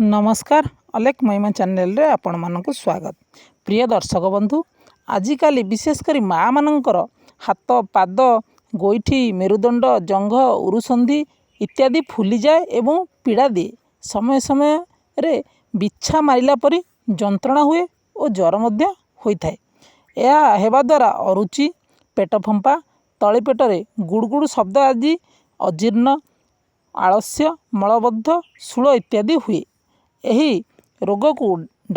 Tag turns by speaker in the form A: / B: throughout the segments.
A: ନମସ୍କାର, ଅଲେଖ ମହିମା ଚ୍ୟାନେଲରେ ଆପଣମାନଙ୍କୁ ସ୍ୱାଗତ। ପ୍ରିୟ ଦର୍ଶକ ବନ୍ଧୁ, ଆଜିକାଲି ବିଶେଷ କରି ମାଆମାନଙ୍କର ହାତ, ପାଦ, ଗୋଇଠି, ମେରୁଦଣ୍ଡ, ଜଙ୍ଘ, ଉରୁସନ୍ଧି ଇତ୍ୟାଦି ଫୁଲିଯାଏ ଏବଂ ପୀଡ଼ା ଦିଏ। ସମୟ ସମୟରେ ବିଛା ମାରିଲା ପରି ଯନ୍ତ୍ରଣା ହୁଏ ଓ ଜ୍ୱର ମଧ୍ୟ ହୋଇଥାଏ। ଏହା ହେବା ଦ୍ୱାରା ଅରୁଚି, ପେଟ ଫମ୍ପା, ତଳି ପେଟରେ ଗୁଡ଼ୁଗୁଡ଼ୁ ଶବ୍ଦ ଆଦି, ଅଜୀର୍ଣ୍ଣ, ଆଳସ୍ୟ, ମଳବଦ୍ଧ, ଶୂଳ ଇତ୍ୟାଦି ହୁଏ। ଏହି ରୋଗକୁ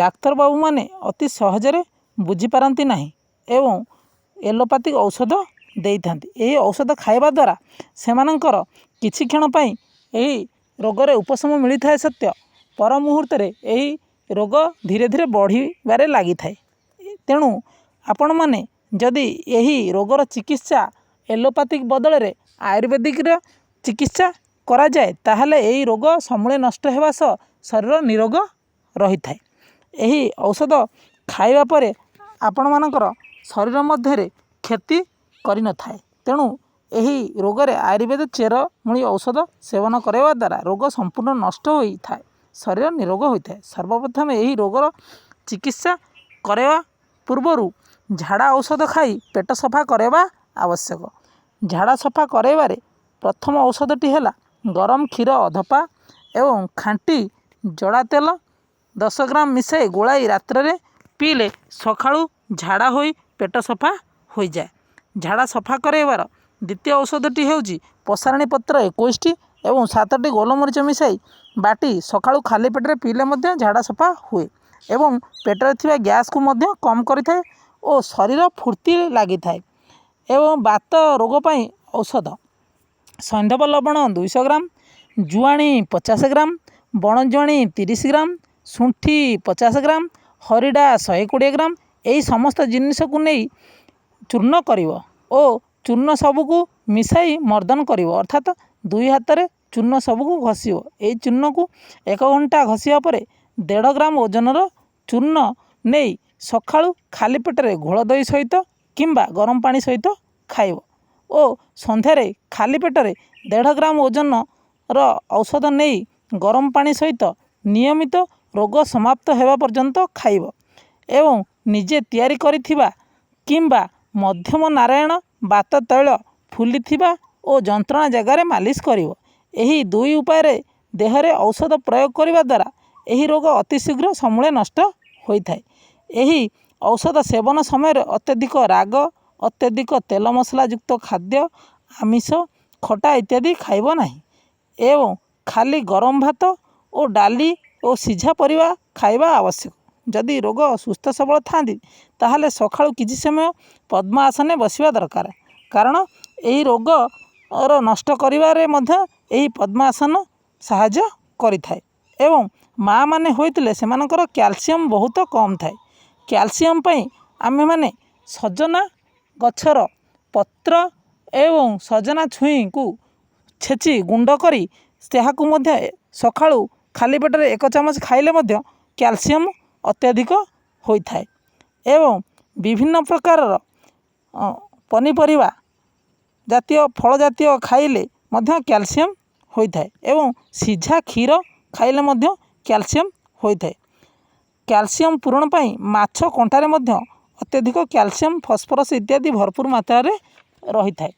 A: ଡାକ୍ତର ବାବୁମାନେ ଅତି ସହଜରେ ବୁଝିପାରନ୍ତି ନାହିଁ ଏବଂ ଏଲୋପାତିକ ଔଷଧ ଦେଇଥାନ୍ତି। ଏହି ଔଷଧ ଖାଇବା ଦ୍ୱାରା ସେମାନଙ୍କର କିଛି କ୍ଷଣ ପାଇଁ ଏହି ରୋଗରେ ଉପଶମ ମିଳିଥାଏ ସତ୍ୟ, ପର ମୁହୂର୍ତ୍ତରେ ଏହି ରୋଗ ଧୀରେ ଧୀରେ ବଢ଼ିବାରେ ଲାଗିଥାଏ। ତେଣୁ ଆପଣମାନେ ଯଦି ଏହି ରୋଗର ଚିକିତ୍ସା ଏଲୋପାତିକ ବଦଳରେ ଆୟୁର୍ବେଦିକର ଚିକିତ୍ସା କରାଯାଏ, ତାହେଲେ ଏହି ରୋଗ ସମୂଳେ ନଷ୍ଟ ହେବା ସହ ଶରୀର ନିରୋଗ ରହିଥାଏ। ଏହି ଔଷଧ ଖାଇବା ପରେ ଆପଣମାନଙ୍କର ଶରୀର ମଧ୍ୟରେ କ୍ଷତି କରିନଥାଏ। ତେଣୁ ଏହି ରୋଗରେ ଆୟୁର୍ବେଦ ଚେରମୂଳି ଔଷଧ ସେବନ କରାଇବା ଦ୍ୱାରା ରୋଗ ସମ୍ପୂର୍ଣ୍ଣ ନଷ୍ଟ ହୋଇଥାଏ, ଶରୀର ନିରୋଗ ହୋଇଥାଏ। ସର୍ବପ୍ରଥମେ ଏହି ରୋଗର ଚିକିତ୍ସା କରାଇବା ପୂର୍ବରୁ ଝାଡ଼ା ଔଷଧ ଖାଇ ପେଟ ସଫା କରାଇବା ଆବଶ୍ୟକ। ଝାଡ଼ା ସଫା କରାଇବାରେ ପ୍ରଥମ ଔଷଧଟି ହେଲା ଗରମ କ୍ଷୀର ଅଧପା ଏବଂ ଖାଣ୍ଟି ଜଡ଼ା ତେଲ 10 ଗ୍ରାମ ମିଶାଇ ଗୋଳାଇ ରାତ୍ରରେ ପିଇଲେ ସକାଳୁ ଝାଡ଼ା ହୋଇ ପେଟ ସଫା ହୋଇଯାଏ। ଝାଡ଼ା ସଫା କରାଇବାର ଦ୍ୱିତୀୟ ଔଷଧଟି ହେଉଛି ପସାରଣୀ ପତ୍ର 21ଟି ଏବଂ 7ଟି ଗୋଲମରିଚ ମିଶାଇ ବାଟି ସକାଳୁ ଖାଲି ପେଟରେ ପିଇଲେ ମଧ୍ୟ ଝାଡ଼ା ସଫା ହୁଏ ଏବଂ ପେଟରେ ଥିବା ଗ୍ୟାସ୍କୁ ମଧ୍ୟ କମ୍ କରିଥାଏ ଓ ଶରୀର ଫୁର୍ତ୍ତି ଲାଗିଥାଏ। ଏବଂ ବାତ ରୋଗ ପାଇଁ ଔଷଧ ସୈନ୍ଧବ ଲବଣ 200 ଗ୍ରାମ, ଜୁଆଣି 50 ଗ୍ରାମ, ବଣ ଜୁଆଣି 30 ଗ୍ରାମ, ଶୁଣ୍ଠି 50 ଗ୍ରାମ, ହରିଡ଼ା 120 ଗ୍ରାମ, ଏହି ସମସ୍ତ ଜିନିଷକୁ ନେଇ ଚୂର୍ଣ୍ଣ କରିବ ଓ ଚୂର୍ଣ୍ଣ ସବୁକୁ ମିଶାଇ ମର୍ଦନ କରିବ, ଅର୍ଥାତ ଦୁଇ ହାତରେ ଚୂର୍ଣ୍ଣ ସବୁକୁ ଘଷିବ। ଏହି ଚୂର୍ଣ୍ଣକୁ 1 ଘଣ୍ଟା ଘଷିବା ପରେ 1.5 ଗ୍ରାମ ଓଜନର ଚୂର୍ଣ୍ଣ ନେଇ ସକାଳୁ ଖାଲି ପେଟରେ ଘୋଳ ଦହି ସହିତ କିମ୍ବା ଗରମ ପାଣି ସହିତ ଖାଇବ ଓ ସନ୍ଧ୍ୟାରେ ଖାଲି ପେଟରେ 1.5 ଗ୍ରାମ ଓଜନର ଔଷଧ ନେଇ ଗରମ ପାଣି ସହିତ ନିୟମିତ ରୋଗ ସମାପ୍ତ ହେବା ପର୍ଯ୍ୟନ୍ତ ଖାଇବ ଏବଂ ନିଜେ ତିଆରି କରିଥିବା କିମ୍ବା ମଧ୍ୟମ ନାରାୟଣ ବାତ ତୈଳ ଫୁଲିଥିବା ଓ ଯନ୍ତ୍ରଣା ଜାଗାରେ ମାଲିସ କରିବ। ଏହି ଦୁଇ ଉପାୟରେ ଦେହରେ ଔଷଧ ପ୍ରୟୋଗ କରିବା ଦ୍ୱାରା ଏହି ରୋଗ ଅତି ଶୀଘ୍ର ସମୂଳେ ନଷ୍ଟ ହୋଇଥାଏ। ଏହି ଔଷଧ ସେବନ ସମୟରେ ଅତ୍ୟଧିକ ରାଗ, ଅତ୍ୟଧିକ ତେଲ ମସଲା ଯୁକ୍ତ ଖାଦ୍ୟ, ଆମିଷ, ଖଟା ଇତ୍ୟାଦି ଖାଇବ ନାହିଁ ଏବଂ ଖାଲି ଗରମ ଭାତ ଓ ଡାଲି ଓ ସିଝା ପରିବା ଖାଇବା ଆବଶ୍ୟକ। ଯଦି ରୋଗ ସୁସ୍ଥ ସବଳ ଥାଆନ୍ତି, ତାହେଲେ ସକାଳୁ କିଛି ସମୟ ପଦ୍ମାସନରେ ବସିବା ଦରକାର, କାରଣ ଏହି ରୋଗର ନଷ୍ଟ କରିବାରେ ମଧ୍ୟ ଏହି ପଦ୍ମାସନ ସାହାଯ୍ୟ କରିଥାଏ। ଏବଂ ମାଆମାନେ ହୋଇଥିଲେ ସେମାନଙ୍କର କ୍ୟାଲସିୟମ୍ ବହୁତ କମ୍ ଥାଏ। କ୍ୟାଲସିୟମ୍ ପାଇଁ ଆମେମାନେ ସଜନା ଗଛର ପତ୍ର ଏବଂ ସଜନା ଛୁଇଁକୁ ଛେଚି ଗୁଣ୍ଡ କରି ତାହାକୁ ମଧ୍ୟ ସକାଳୁ ଖାଲି ପେଟରେ 1 ଚାମଚ ଖାଇଲେ ମଧ୍ୟ କ୍ୟାଲସିୟମ୍ ଅତ୍ୟଧିକ ହୋଇଥାଏ। ଏବଂ ବିଭିନ୍ନ ପ୍ରକାରର ପନିପରିବା ଜାତୀୟ, ଫଳ ଜାତୀୟ ଖାଇଲେ ମଧ୍ୟ କ୍ୟାଲସିୟମ୍ ହୋଇଥାଏ ଏବଂ ସିଝା କ୍ଷୀର ଖାଇଲେ ମଧ୍ୟ କ୍ୟାଲସିୟମ୍ ହୋଇଥାଏ। କ୍ୟାଲସିୟମ୍ ପୂରଣ ପାଇଁ ମାଛ କଣ୍ଟାରେ ମଧ୍ୟ ଅତ୍ୟଧିକ କ୍ୟାଲସିୟମ୍, ଫସ୍ଫରସ୍ ଇତ୍ୟାଦି ଭରପୁର ମାତ୍ରାରେ ରହିଥାଏ।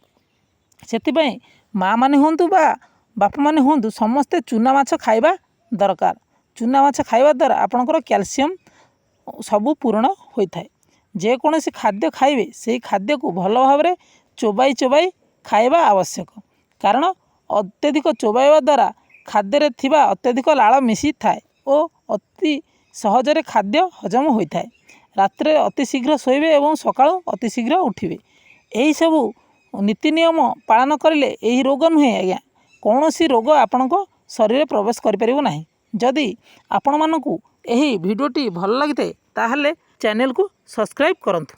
A: ସେଥିପାଇଁ ମାଆମାନେ ହୁଅନ୍ତୁ ବା ବାପାମାନେ ହୁଅନ୍ତୁ, ସମସ୍ତେ ଚୁନା ମାଛ ଖାଇବା ଦରକାର। ଚୁନା ମାଛ ଖାଇବା ଦ୍ୱାରା ଆପଣଙ୍କର କ୍ୟାଲସିୟମ୍ ସବୁ ପୂରଣ ହୋଇଥାଏ। ଯେକୌଣସି ଖାଦ୍ୟ ଖାଇବେ, ସେଇ ଖାଦ୍ୟକୁ ଭଲ ଭାବରେ ଚୋବାଇ ଚୋବାଇ ଖାଇବା ଆବଶ୍ୟକ, କାରଣ ଅତ୍ୟଧିକ ଚୋବାଇବା ଦ୍ୱାରା ଖାଦ୍ୟରେ ଥିବା ଅତ୍ୟଧିକ ଲାଳ ମିଶିଥାଏ ଓ ଅତି ସହଜରେ ଖାଦ୍ୟ ହଜମ ହୋଇଥାଏ। ରାତିରେ ଅତି ଶୀଘ୍ର ଶୋଇବେ ଏବଂ ସକାଳୁ ଅତି ଶୀଘ୍ର ଉଠିବେ। ଏହିସବୁ ନୀତି ନିୟମ ପାଳନ କରିଲେ ଏହି ରୋଗ ନୁହେଁ ଆଜ୍ଞା, କୌଣସି ରୋଗ ଆପଣଙ୍କ ଶରୀରରେ ପ୍ରବେଶ କରିପାରିବ ନାହିଁ। ଯଦି ଆପଣମାନଙ୍କୁ ଏହି ଭିଡ଼ିଓଟି ଭଲ ଲାଗିଥାଏ, ତାହେଲେ ଚ୍ୟାନେଲକୁ ସବସ୍କ୍ରାଇବ୍ କରନ୍ତୁ।